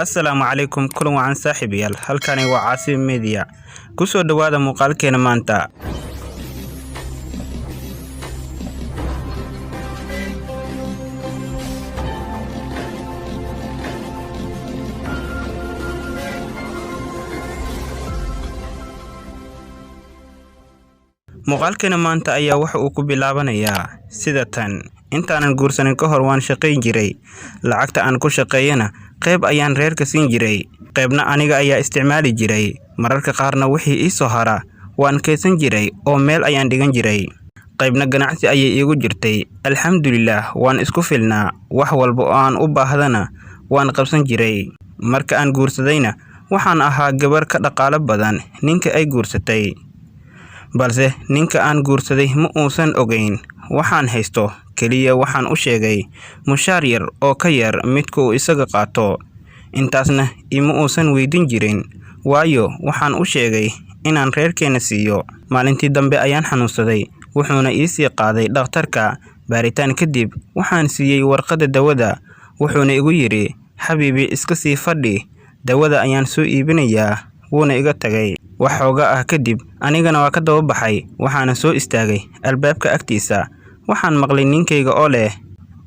Assalaamu calaykum, kulan wacan saaxiibayaal. Halkani waa Caasim Media. Ku soo dhowaada muuqaalkeena maanta. Muuqaalkeena maanta ayaa waxa uu ku bilaabanayaa sida tan. Intaanan guursanin ka hor waan shaqayn jiray. Lacagta aan ku shaqeeyana qayb ayaan reerka siin jiray, qaybna aniga ayaa isticmaali jiray. Mararka qaarna wixii ii soo hara waan kaydsan jiray oo meel ayaan dhigan jiray. Qaybna ganacsi ayay iigu jirtay. Alxamdulillaah, waan isku filnaa. Wax walba oo aan u baahdana waan qabsan jiray. Marka aan guursadayna waxaan ahaa gabar ka dhaqaalo badan ninka ay guursatay. Balse ninka aan guursaday ma uusan ogeyn waxaan haysto. Kaliya waxaan u sheegay mushaar yar oo ka yar midka uu isaga qaato. Intaasna ima uusan weydiin jirin, waayo waxaan u sheegay inaan reerkeena siiyo. Maalintii dambe ayaan xanuunsaday, wuxuuna ii sii qaaday dhakhtarka. Baaritaan kadib waxaan siiyey warqadda dawada, wuxuuna igu yidhi, "Xabiibi, iska sii fadhi, dawada ayaan soo iibinayaa." Wuuna iga tagay. Wax xoogaa ah kadib anigana waa ka daba baxay, waxaana soo istaagay albaabka agtiisa. Waxaan maqlay ninkayga oo leh,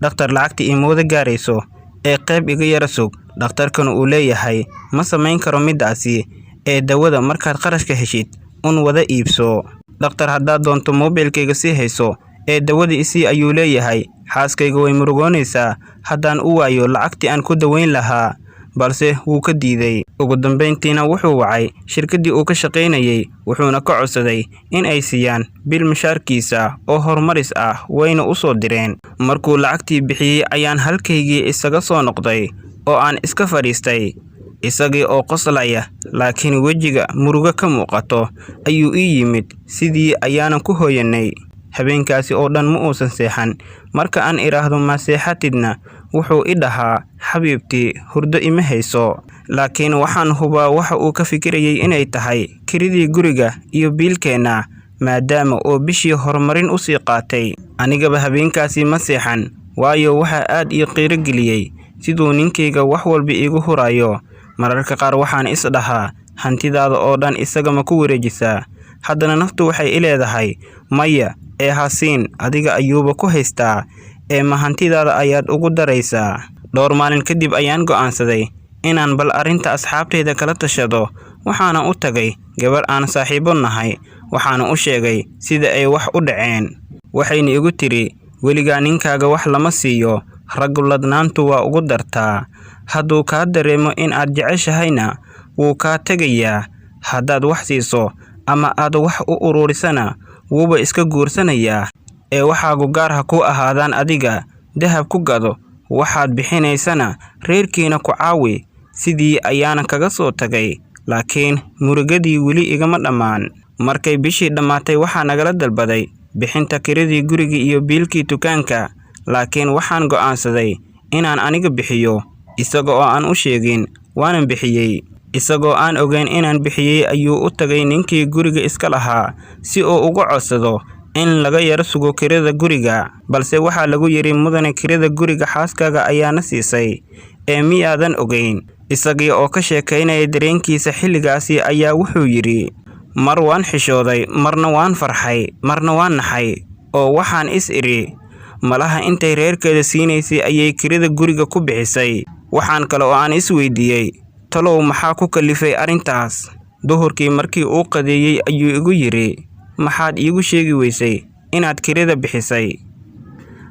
"Dhakhtar, lacagta iima wada gaarayso ee qayb iga yara sug." Dhakhtarkana uu leeyahay, "Ma samayn karo midaasi, ee dawada markaad qarashka heshid un wada iibso." "Dhakhtar, haddaad doonto moobilkayga sii hayso ee dawada isii," ayuu leeyahay. "Xaaskayga way murugoonaysaa haddaan u waayo lacagtii aan ku daweyn lahaa." Balse wuu ka diiday. Ugu dambeyntiina wuxuu wacay shirkaddii uu ka shaqaynayay, wuxuuna ka codsaday in ay siiyaan bil mushaarkiisa oo horumaris ah, wayna u soo direen. Markuu lacagtii bixiyey ayaan halkaygii isaga soo noqday oo aan iska fadhiistay. Isagii oo qoslaya laakiin wejiga murugo ka muuqato ayuu ii yimid. Sidii ayaanan ku hooyanay. Habeenkaasi oo dhan ma uusan seexan. Marka aan idhaahdo ma seexatidna, wuxuu i dhahaa, "Xabiibtii, hurdo ima hayso." Laakiin waxaan hubaa waxa uu ka fikirayay inay tahay kiridii guriga iyo biilkeenna, maadaama uu bishii horumarin u sii qaatay. Anigaba habeenkaasi ma seexan, waayo waxaa aad ii qiiro geliyey siduu ninkayga wax walba iigu hurayo. Mararka qaar waxaan is dhahaa, hantidaada oo dhan isaga ma ku wareejisaa? Haddana naftu waxay i leedahay, maya ee ha siin, adiga ayuuba ku haystaa, ee ma hantidaada ayaad ugu daraysaa? Dhowr maalin kadib ayaan go'aansaday inaan bal arrinta asxaabtayda kala tashado. Waxaana u tagay gabar aan saaxiibo nahay, waxaana u sheegay sida ay wax u dhaceen. Waxayna igu tiri, "Weligaa ninkaaga wax lama siiyo, raggu ladnaantu waa ugu dartaa. Hadduu kaa dareemo in aad jeceshahayna wuu kaa tegayaa. Haddaad wax siiso ama aad wax u ururisana wuuba iska guursanayaa. Ee waxaagu gaar ha kuu ahaadaan, adiga dahab ku gado, waxaad bixinaysana reerkiina ku caawi." Sidii ayaana kaga soo tagay, laakiin murugadii weli igama dhammaan. Markay bishii dhammaatay waxaa nagala dalbaday bixinta kiradii guriga iyo biilkii dukaanka, laakiin waxaan go'aansaday inaan aniga bixiyo isaga oo aan u sheegin, waanan bixiyey. Isagoo aan ogeyn inaan bixiyey ayuu u tagay ninkii guriga iska lahaa si uu uga codsado in laga yara sugo kirada guriga. Balse waxaa lagu yidhi, "Mudane, kirada guriga xaaskaaga ayaana siisay, ee miyaadan ogeyn?" Isagii oo ka sheekaynaya dareenkiisa xilligaasi ayaa wuxuu yidhi, "Mar waan xishooday, marna waan farxay, marna waan naxay, oo waxaan is idhi, malaha intay reerkeeda siinaysay ayay kirada guriga ku bixisay. Waxaan kale oo aan is weydiiyey, talow maxaa ku kallifay arrintaas?" Duhurkii markii uu qadeeyey ayuu igu yidhi, "Maxaad iigu sheegi weysay inaad kirada bixisay?"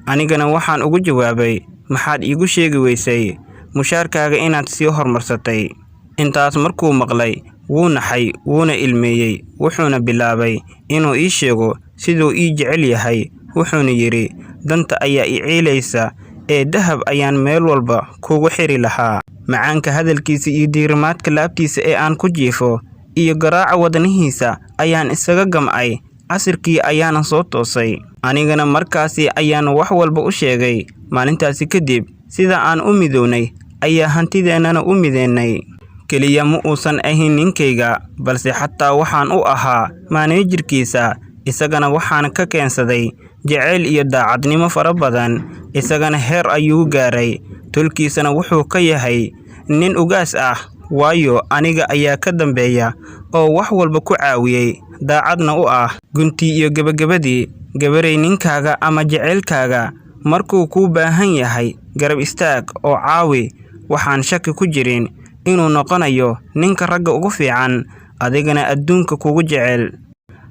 Anigana waxaan ugu jawaabay, "Maxaad iigu sheegi weysay mushaarkaaga inaad sii horumarsatay?" Intaas markuu maqlay wuu naxay, wuuna ilmeeyey, wuxuuna bilaabay inuu ii sheego siduu ii jecel yahay. Wuxuuna yidhi, "Danta ayaa i ciilaysa ee dahab ayaan meel walba kugu xiri lahaa." Macaanka hadalkiisa iyo diirimaadka laabtiisa ee aan ku jiifo iyo garaaca wadnihiisa ayaan isaga gam'ay. Casirkii ayaana soo toosay. Anigana markaasi ayaan wax walba u sheegay. Maalintaasi kadib sida aan u midownay ayaa hantideennana u mideennay. Keliya ma uusan ahayn ninkayga, balse xataa waxaan u ahaa maaneejarkiisa. Isagana waxaan ka keensaday jacayl iyo daacadnimo fara badan. Isagana heer ayuu gaaray, tolkiisana wuxuu ka yahay nin ugaas ah, waayo aniga ayaa ka dambeeya oo wax walba ku caawiyey, daacadna u ah. Guntii iyo gebagabadii, gabarey, ninkaaga ama jaceylkaaga markuu kuu baahan yahay, garab istaag oo caawi. Waxaan shaki ku jirin inuu noqonayo ninka ragga ugu fiican, adigana adduunka kugu jecel.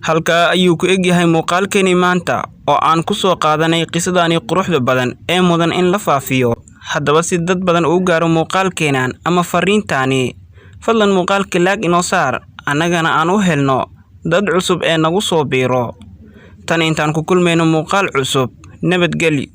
Halkaa ayuu ku egyahay muuqaalkeenii maanta oo aan ku soo qaadanay qisadani quruxda badan ee mudan in la faafiyo. Haddaba si dad badan uu gaaro muuqaalkeenan ama fariintaani, fadlan muuqaalka like inoo saar, annagana aan u helno dad cusub ee nagu soo biiro. Tan intaan ku kulmayno muuqaal cusub, nabadgelyo.